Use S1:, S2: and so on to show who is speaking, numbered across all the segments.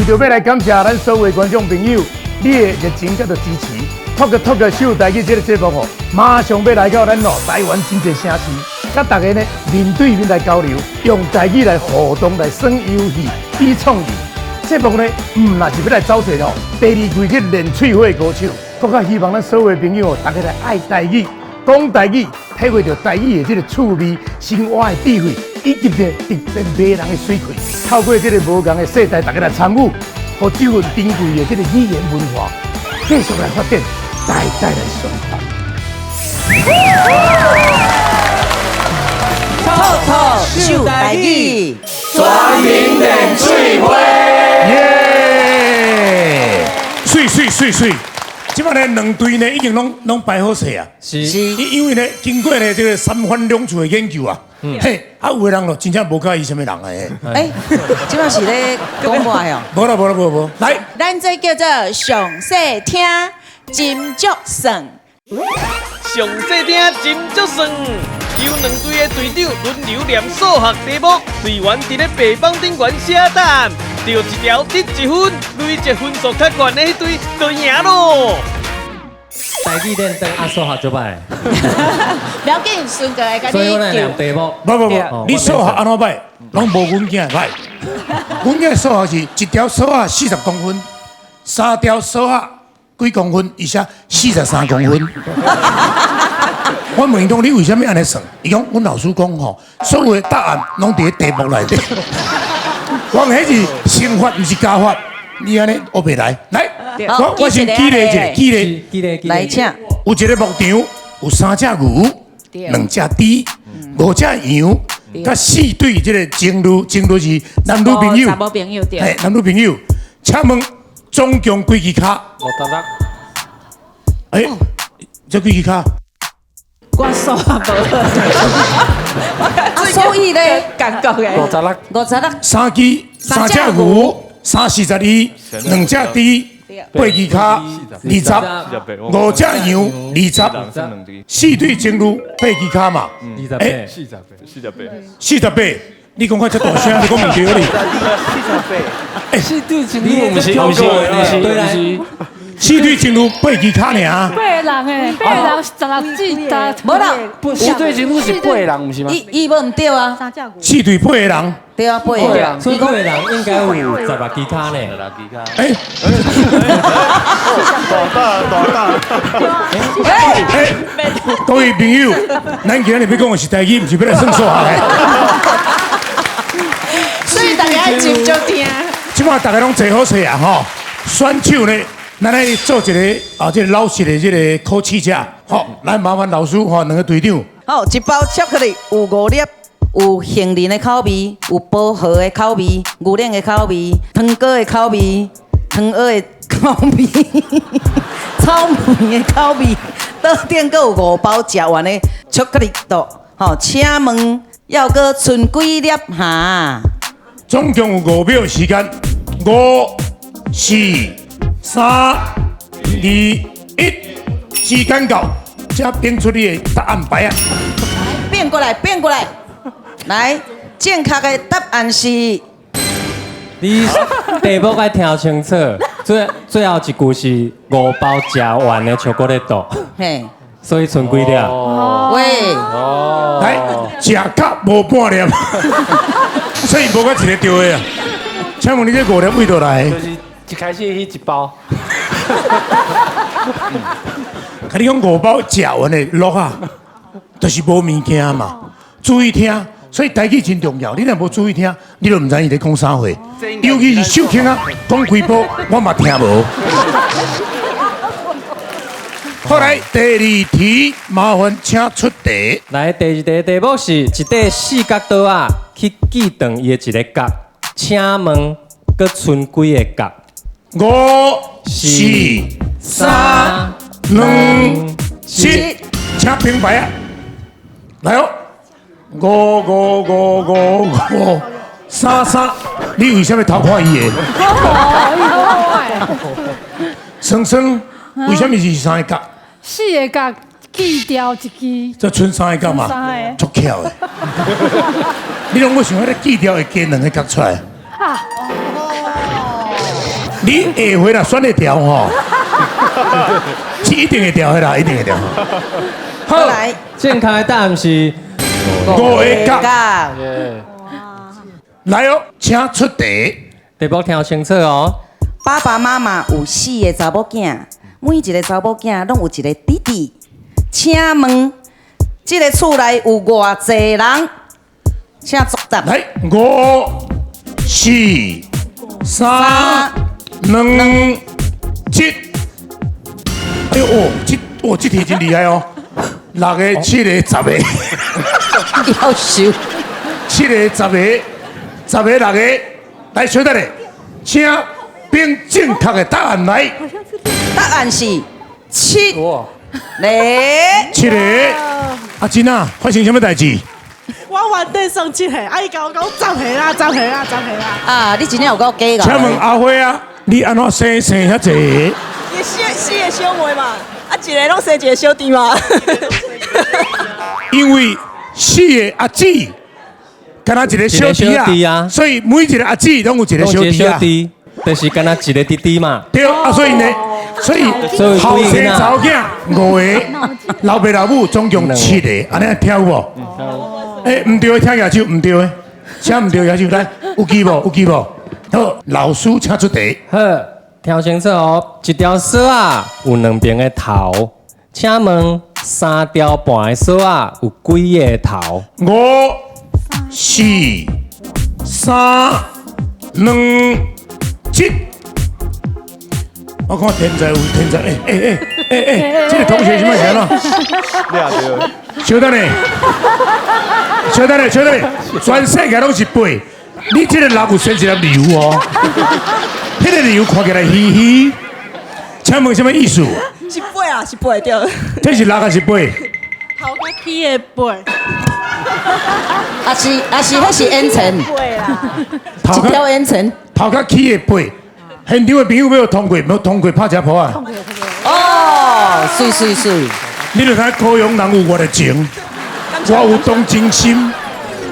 S1: 著欲來感謝咱所有觀眾朋友，你的熱情佮支持，Talk Talk 秀台語這个節目吼，馬上欲來到咱哦台灣真濟城市，佮大家呢面對面來交流，用台語來互動來耍遊戲、比創意。節目呢，毋但是欲來走踅哦，第二季去練喙火的高手，閣較希望咱所有的朋友大家來愛台語、講台語，體會著台語的這个趣味、生活的智慧，以及這特別迷人的媠氣。透過這个無仝的世代，大家來參與，予這份珍貴的這个語言文化繼續來發展，代代來傳傳。
S2: Talk Talk 秀台語，
S3: 全民練喙火。
S1: 耶！媠媠媠媠！這擺呢兩隊呢已經攏排好勢啊。
S3: 是。
S1: 因為呢經過呢這个三番兩次的研究啊，嘿，啊有的人就真正無佮意啥物人的。
S2: 欸，這擺是咧講我的哦。
S1: 無啦無啦無無，來，
S4: 咱這叫做詳細聽，斟酌算。
S5: 詳細聽，斟酌算。由兩隊的隊長輪流念數學題目，隊員佇咧白板頂懸寫答案，對一條得一分，累積分數較懸的彼隊就贏囉。
S3: 台語練轉啊，數學就歹。
S4: 不要緊，順哥會共你
S3: 所以我來念題目。
S1: 無無無，你數學按怎歹，攏無阮囝歹。阮囝數學是一條索仔40公分，三條索仔幾公分，伊寫43公分。我問伊講，你為啥物按呢算？伊講，阮老師講吼，所有的答案攏佇咧題目內底。我講彼是乘法，毋是加法。你按呢學袂來？來，我先舉例一下，舉例。
S3: 舉例，
S2: 來，請。
S1: 有一个牧場，有三隻牛，兩隻豬，五隻羊，佮四對這个情侶，情侶是男女朋友。
S4: 查某朋友對。
S1: 嘿，男女朋友。請問總共幾支跤？56。欸，這幾支跤？
S4: 我數學無好。
S2: 啊，所以咧，
S4: 感覺的。
S3: 56。
S2: 56。
S1: 三支，三隻牛，三四十二，兩隻豬，八支跤，20，五隻羊，二十，四對情侶，八支跤嘛。
S3: 28。
S6: 48，48。
S1: 48，你講甲遮大聲，你講毋對哩。
S6: 48。
S3: 四對情侶，毋是毋是毋是毋是。
S1: 四對情侶八支跤爾。
S7: 八个人欸，八个人16支打。
S2: 無啦，
S6: 四對情侶是八個人，毋是嗎？
S2: 伊伊無毋對啊。
S1: 四對八個人。
S2: 對啊，八個人。
S3: 所以八個人應該有16支跤呢。
S1: 欸。
S6: 大大大大。
S1: 欸，各位朋友，咱今日欲講的是台語，毋是欲來算數學的。
S4: 所以大家愛斟酌聽。
S1: 這擺大家攏坐好勢啊吼，選手呢，咱來做一个啊，這个老實的這个考試者，好，來麻煩老師吼，兩个隊長。
S2: 好，一包巧克力有五粒，有杏仁的口味，有薄荷的口味，牛奶的口味，糖果的口味，糖蚵的口味，草莓的口味，桌頂閣有五包食完的巧克力豆。好，請問猶閣賰幾粒哈？
S1: 總共有5秒時間，五、四、三、二、一，時間到，請變出你的答案牌啊！
S2: 變過來，變過來，來，正確的答案是。
S3: 你題目愛聽清楚，最後一句是五包食完的巧克力豆，
S2: 嘿，
S3: 所以賰幾粒？
S2: 喂，
S1: 來，食甲無半粒，所以無甲一个對的啊。請問你這五粒佗佗來的？
S6: 就是一開始彼一包。
S1: 共你講五包食完的落啊，就是無物件嘛。注意聽，所以台語真重要。你若無注意聽，你就毋知伊咧講啥話。尤其是秀卿啊，講幾步我嘛聽無。後來第二題，麻煩請出題。
S3: 來，第二題題目是一塊四角桌仔去鋸斷伊的一个角，請問閣賰幾个角？
S1: 五、四、三、兩、一，請平牌啊！來哦，五五五五五三三，你為啥物偷看伊的？雙雙，為啥物是三个角？
S7: 四个角鋸掉一支。
S1: 這賰三个角嘛，足巧的。你攏無想彼个鋸掉會加兩个角出來？
S7: 啊！
S1: 你下回若選會著吼，是一定會著的啦，一定會著。好，
S2: 來，
S3: 正確的答案是
S1: 五個角，
S2: 角。
S1: 來哦，請出題。
S3: 題目聽清楚哦。
S2: 爸爸媽媽有四个查某囝，每一个查某囝攏有一个弟弟。請問，這个厝內有偌濟人？請作答。
S1: 來，五、四、三、兩、一。哎呦，哦，這哦，這題真厲害哦！六个、七个、十个，
S2: 要收。
S1: 七個、十個、十個、六個，來，小等下，請憑正確的答案來。
S2: 答案是七個。
S1: 七個。阿珍啊，發生什麼代誌？
S8: 我原底算七個，啊伊共我講十個啦，十個啦，十個啦。
S2: 啊，你真正有夠假㗎。
S1: 請問阿輝啊，你按怎生生遐濟個？
S8: 伊四四個小妹嘛，啊一个攏生一個小弟嘛。
S1: 因為四個阿姊，敢若一個小弟啊，所以每一個阿姊攏有一個小弟啊。
S3: 弟，就是敢若一個弟弟嘛。
S1: 對啊，所以呢，所以後生查某囝五個，老爸老母總共七個，按呢聽有無？欸，毋對的請舉手，毋對的，請毋對舉手來，有記無？有記無？好，老師請出題。
S3: 好，聽清楚哦。一條索仔有兩邊的頭，請問三條半的索仔有幾个頭？
S1: 五、四、三、兩、一。我看天才有天才，欸欸欸欸欸，這個同學什麼是按怎？稍等下，稍等下，稍等下，全世界攏是八，你這個六有生一粒瘤哦，彼個瘤看起來虛虛，請問什麼意思？
S8: 是八啊，是八對。
S1: 這是六還是八？
S8: 頭殼起的八。
S2: 啊是啊是，彼是煙塵，一條煙塵。
S1: 頭殼起的八。現場的朋友欲通過，無通過拍一噗仔。
S2: 哦，媠媠媠！
S1: 你著知高雄人有偌熱情，我有同情心，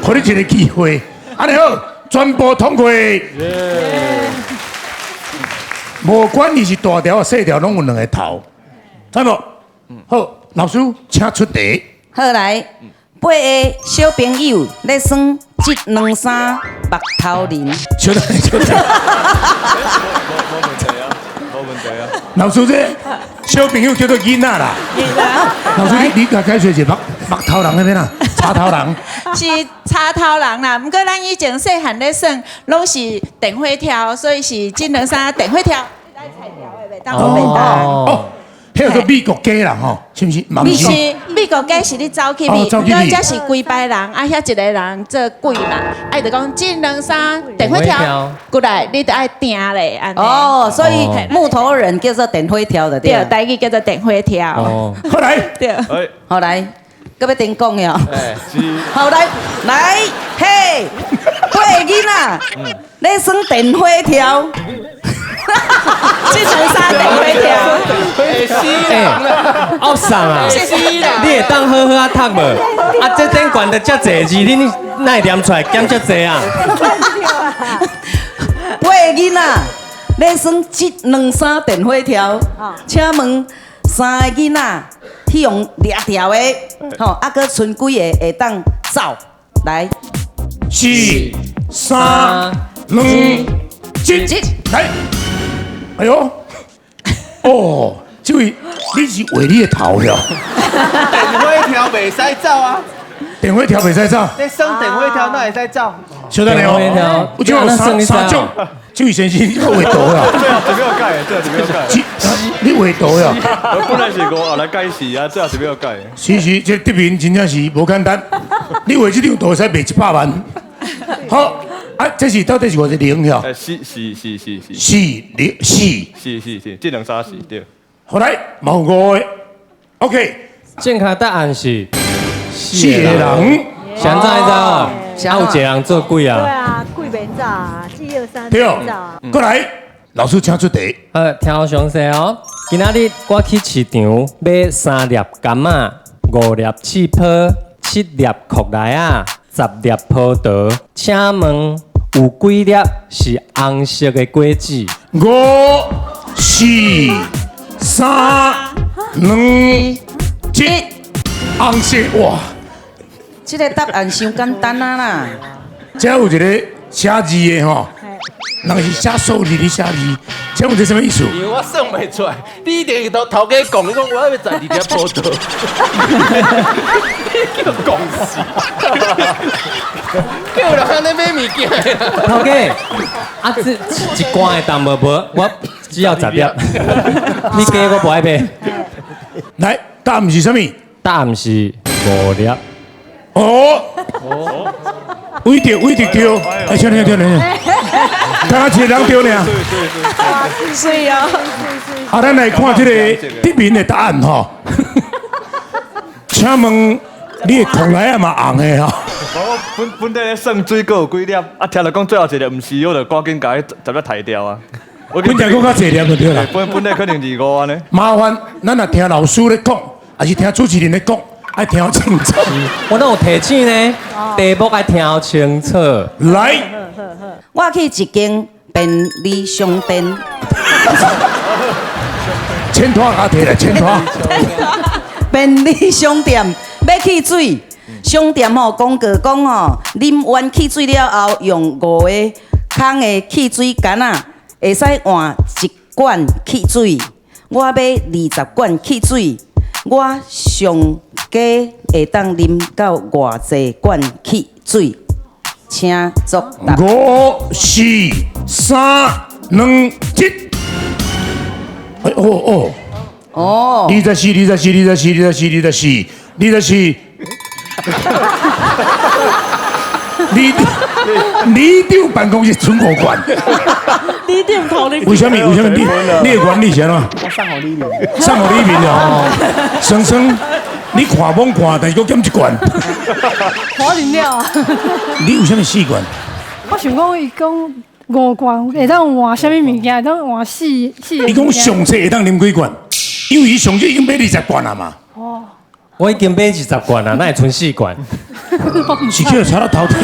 S1: 予你一個機會。按呢好，全部通過。無管你是大條細條，攏有兩个頭，知無？好，老師請出題。
S2: 好來，八个小朋友咧耍這兩三木頭人。
S1: 稍等，稍等。
S9: 無問題啊，無問題啊。
S1: 老師，這小朋友叫做囡仔啦。老師，你共解說一下木頭人彼邊啊？插頭人。
S4: 是插頭人啦，毋過咱以前細漢咧耍，攏是電火柱，所以是這兩三電火柱。
S1: 哦，彼個叫美國雞啦吼，是毋是？
S4: 毋是，美國雞是你走去去，毋過這是規排人，啊遐一个人做鬼嘛，啊伊就講這兩三電火柱過來，你就愛定咧，按呢。
S2: 哦，所以木頭人叫做電火柱就對。
S4: 對，台語叫做電火柱。
S3: 哦，
S1: 好來，
S4: 對，
S2: 好來，閣欲停講喲。好來，來，嘿，八个囡仔咧耍電火柱。
S4: 這兩三電火柱。
S3: 欸，惡送啊！你會當好好仔讀無？啊，這頂懸著遮濟字，恁哪會念出來減遮濟啊？
S2: 八个囡仔咧耍這兩三電火柱，請問三个囡仔去予掠著的，吼，啊，閣賰幾个會當走？來，
S1: 四、三、兩、一，來！哎喲，哦，這位你是畫你的頭了？
S6: 電火柱袂使走啊！
S1: 電火柱袂使走。
S6: 你耍電火柱哪會使走？
S1: 稍等下哦，我這有三種。這位先生，你畫圖啊？
S9: 最後是欲改的，最後是欲改的。
S1: 你畫圖呀？
S9: 我本來是五，後來改四啊，最後是欲改。
S1: 是是，這德明真正是無簡單。你畫這張圖會使賣100萬。好，啊，這是到底是偌濟零呀？
S9: 欸，四四四四四。
S1: 四零四。
S9: 是是是，這兩三四對。
S1: 好來，嘛有五个。OK。
S3: 正確答案是
S1: 四个人。
S3: 是按怎你知無？啊，有一個人做鬼啊。
S10: 對啊，鬼免走啊，一二三
S1: 對
S10: 免走啊。
S1: 過來，老師請出題。
S3: 好，聽好詳細哦。今仔日我去市場買三粒柑仔，五粒刺泡，七粒櫛梨仔，10粒葡萄。請問有幾粒是紅色的果子？
S1: 五、四、三、兩、一，紅色哇！
S2: 這個答案傷簡單啊啦。
S1: 這有一個寫字的吼，人是寫數字，你寫字，請問這什麼意思？
S6: 因為我算袂出來，你一定頭頭家講，你講我欲在佇遮報道，你叫講死，叫人按呢買物件。
S3: 頭家，啊這一罐的淡薄無，我只要10粒，你加我無愛買。
S1: 來，答案是啥物？
S3: 答案是5粒。
S1: 哦，偉著偉著對，哎，聽聽聽聽，剛剛一個人對呢。
S4: 水哦。
S1: 啊，咱來看這個得名的答案吼。請問你的孔來啊嘛紅的吼？
S9: 我本本底咧算水果有幾粒，啊，聽著講最後一粒毋是，我就趕緊共彼10粒刣掉啊。
S1: 本來閣較濟粒就對啦。
S9: 本本底可能25按呢。
S1: 麻煩咱若聽老師咧講，還是聽主持人咧講，愛聽清楚。
S3: 我攏有提醒呢，題目愛聽清楚。
S1: 來，
S2: 我去一間便利商店，
S1: 千拖共提來，千拖。
S2: 便利商店買汽水，商店吼廣告講吼，啉完汽水了後，用5個空的汽水罐仔，會使換1罐汽水。我買20罐汽水，我上加會當啉到偌濟罐汽水？請作答。
S1: 5、4、3、2、1。哎哦哦
S2: 哦，
S1: 24、24、24、24、24、24。里長辦公室存5罐。
S8: 里長頭你。
S1: 為什麼？為什麼你你的原理是按怎？
S6: 我送予里民。
S1: 送予里民哦。生生，你看罔看，但是閣減一罐。
S7: 我啉了啊。
S1: 你有啥物4罐？
S7: 我想講，伊講5罐會當換啥物物件？會當換四四個。
S1: 伊講上濟會當啉幾罐？因為伊上濟已經買20罐啊嘛。
S7: 哦。
S3: 我已經買20罐啦，哪會賰4罐？
S1: 是叫查到頭體。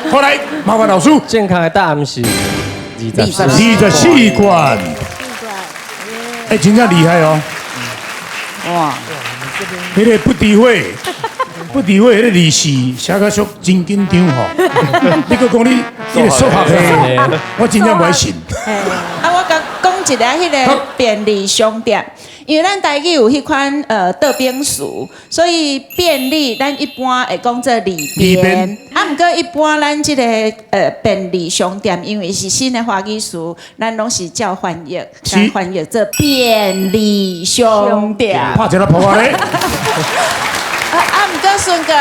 S1: 後來麻煩老師，
S3: 正確的答案是24
S1: 24罐。哎，真正厲害哦！
S2: 哇，
S1: 彼個不詆毀，不詆毀，彼個利是寫甲俗真緊張吼。你閣講你彼個數學的，我真正袂信。
S4: 啊，我講講一下彼個便利商店，因為咱台語有彼款倒兵詞，所以便利咱一般會講做利便。啊，毋過一般咱這個便利商店，因為是新的華語詞，咱攏是照翻譯，來翻譯做便利商店。
S1: 拍一下噗仔咧。
S4: 啊，毋過孫哥，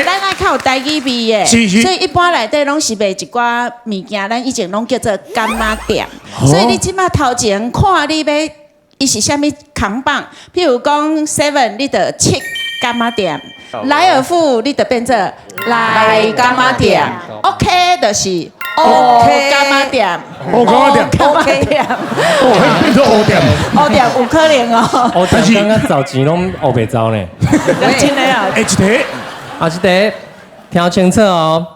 S4: 咱愛較有台語味的，所以一般內底攏是賣一寡物件，咱以前攏叫做柑仔店。所以你這擺頭前看你欲，伊是啥物扛棒？譬如講 Seven，你就七柑仔店；萊爾富，你就變做來柑仔店。OK，就是 OK 柑仔店。
S1: O 柑仔店
S4: ，OK 店。
S1: 哦，變做 O 店。
S4: O 店有可能哦。
S3: 哦，但是剛剛找錢攏烏白走呢。
S4: 真的啊。
S1: 欸，一題。
S3: 啊，這題聽清楚哦。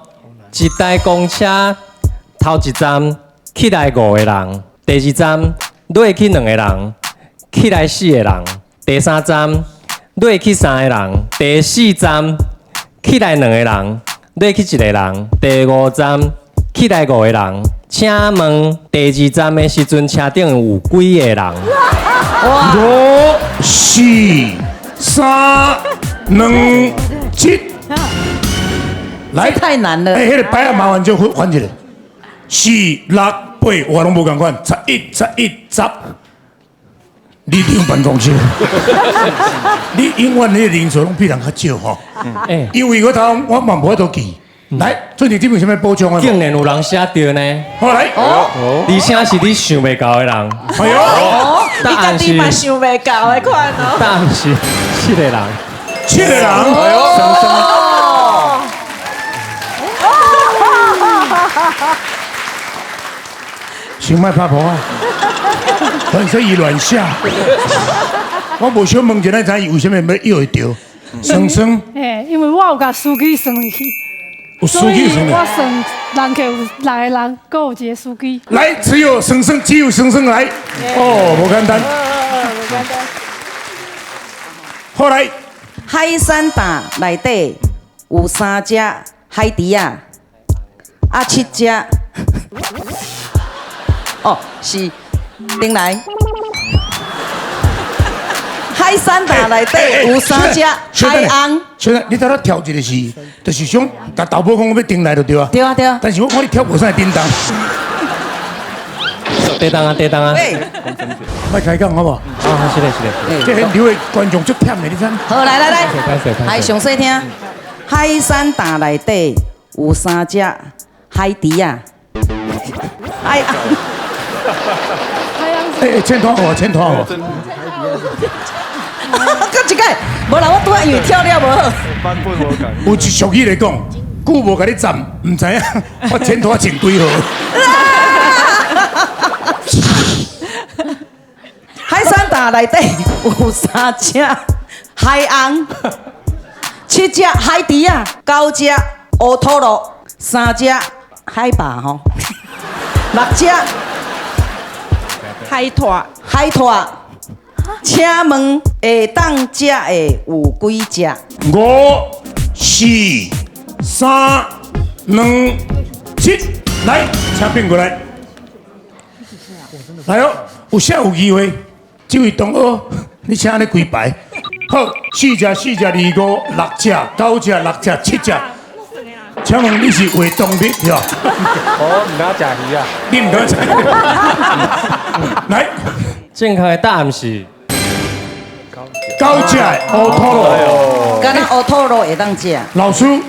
S3: 一台公車頭一站起來5個人，第二站落去2個人，起來4個人，第三站落去3個人，第四站起來2個人，落去1個人，第五站起來5個人。請問第二站的時陣，車頂有幾個人？
S1: 5、4、3、2、1，來，
S2: 太難了。
S1: 欸，彼個牌仔麻煩就翻一下。4、6、8，我攏無仝款。11、11、10。里長辦公室，你永遠你的人數攏比人較少吼。因為我頭我嘛無法度記。來，最近這邊有啥物補充啊？
S3: 竟然有人寫對呢！
S1: 好來，
S3: 而且是你想袂到的人。
S1: 哎呦，
S4: 你家己嘛想袂到的款哦。
S3: 答案是7個人。
S1: 7個人。哎呦，先莫拍噗仔，反正伊乱写。我無想問一下，知伊為啥物欲會著？酸酸。
S7: 欸，因為我有共司機算入去。
S1: 有司
S7: 所以
S1: 機有算
S7: 我算人客有六个人，閣有一个司機。
S1: 來，只有算算，只有算算來。哦，無簡單。
S10: 無簡單。
S1: 後來，
S2: 海產擔內底有三隻海豬仔，啊七隻，哦是，頂來。海產擔內底有三隻海翁。
S1: 現在你頭拄跳一個是，就是想共豆母講我欲轉來就對啊。
S2: 對啊對啊。
S1: 但是我看你跳無啥叮當。
S3: 地動啊地動啊。
S2: 喂，
S1: 莫開講好無？
S3: 啊，是的是的。
S1: 這現場的觀眾足忝的，你知？
S2: 好，來來來，來詳細聽。海產擔內底有三隻海豬仔，海翁。
S1: 欸，千團哦，千團哦。
S2: 閣一擺，無啦，我拄仔因為跳了無好。
S9: 版本無仝。
S1: 有一俗語來講，久無共你站，毋知影我前拖穿幾號。
S2: 海產擔內底有三隻海翁，七隻海豬仔，九隻烏頭螺，三隻海霸吼，六隻
S4: 海鱜，
S2: 海鱜。請問會當食的有幾隻？
S1: 五、四、三、兩、七，來，請變過來。來哦，有啥有機會？這位同學，你請按呢規排。好，四隻、四隻、二五、六隻、九隻、六隻、七隻。請問你是畫動物對吧？
S6: 我毋敢食魚啊！
S1: 你毋敢食？來，
S3: 正確的答案是
S1: 九隻烏頭螺。
S2: 敢若烏頭螺會當食？
S1: 老師，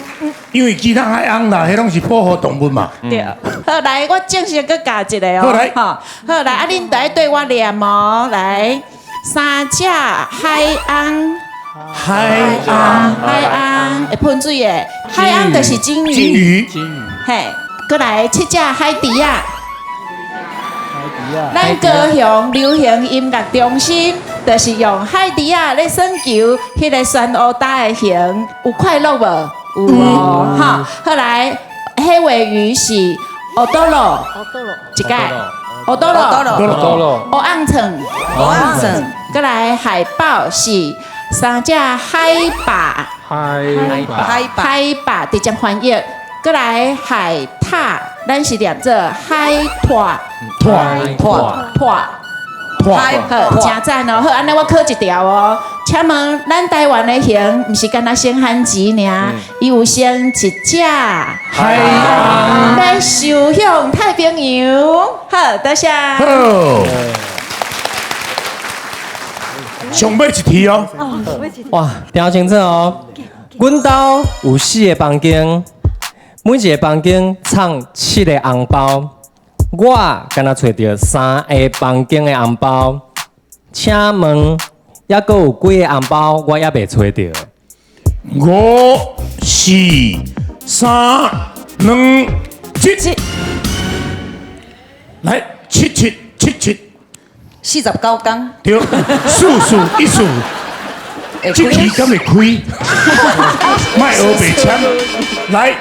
S1: 因為其他海翁啦，彼攏是保護動物嘛。
S4: 對。好，來，我正式閣教一個哦。
S1: 好來。
S4: 好來，啊，恁著愛對我念哦。來，三隻海翁。
S1: 海翁。
S4: 海翁會噴水的，海翁就是鯨魚。
S1: 鯨魚。
S4: 嘿，閣來七隻海豬仔。咱高雄流行音樂中心，就是用海豬仔咧耍球，彼個旋烏搭的形，有快樂無？有哦，哈。後來黑鮪魚是烏多羅，一個烏多羅，
S6: 烏多羅，
S4: 烏甕腸，
S2: 烏甕腸。閣來海豹是三隻海霸，
S6: 海霸，
S4: 海霸直接翻譯。閣來海獺，咱是念做海鱜，
S1: 鱜
S4: 鱜鱜
S1: 鱜，
S4: 好，誠讚哦！好，按呢我考一條哦。請問咱台灣的熊，毋是干焦生番薯爾，伊有生一隻
S1: 海翁，
S4: 欲收向太平洋。好，多謝。
S1: 好，上尾一題哦。
S3: 哇，聽清楚哦。阮兜有四個房間。每一個房間藏七個紅包，我敢若揣著三個房間的紅包，請問猶閣有幾個紅包我猶未揣著？
S1: 五、四、三、兩、七，來七七七七，49
S2: 工，
S1: 對，四四一四，這題敢會開？莫學白簽，來。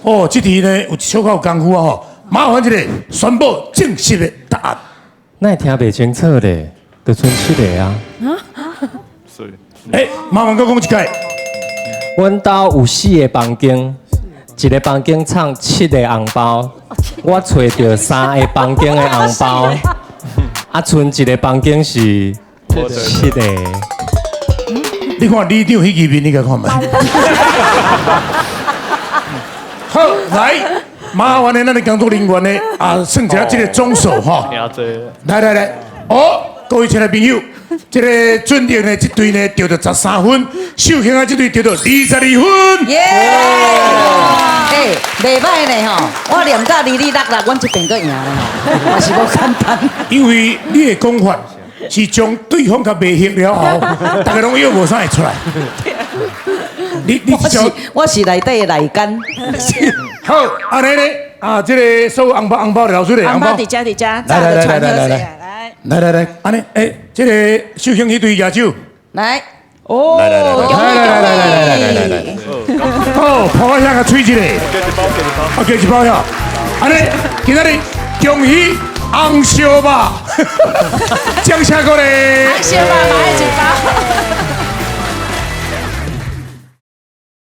S1: 哦，這題呢有小可有功夫啊吼，麻煩一下宣布正式的答案。
S3: 哪會聽袂清楚咧？就賰七个啊。
S1: 欸，麻煩閣講一擺。
S3: 阮兜有四个房間，一个房間藏七个紅包，我揣著三个房間的紅包，啊，賰一个房間是七个。
S1: 你看里長彼支面，你共看覓？好，來，麻煩的咱的工作人員呢，啊，算一下這個總數哈。來來來，哦，各位親愛朋友，這個俊英呢，這隊呢得著13分，秀卿啊這隊得著22分。
S2: 耶！欸，袂歹呢吼，我念到2266，阮這邊閣贏咧吼，嘛是無簡單。
S1: 因為你的講法是將對方共迷惑了後，大家攏約無啥會出來。你
S2: 我是內底的內奸。
S1: 好，按呢咧，啊，這個所有紅包紅包的老師咧，紅包
S4: 佇遮佇遮，
S1: 來來來來來來，來來來，按呢，欸，這個秀卿彼隊舉手，
S2: 來，
S4: 哦，
S1: 來來來來來來來來來來，好，好，抱我遐共吹一个，啊，加一包遐。按呢，今仔日恭喜紅燒肉，掌聲鼓勵。
S4: 紅燒肉。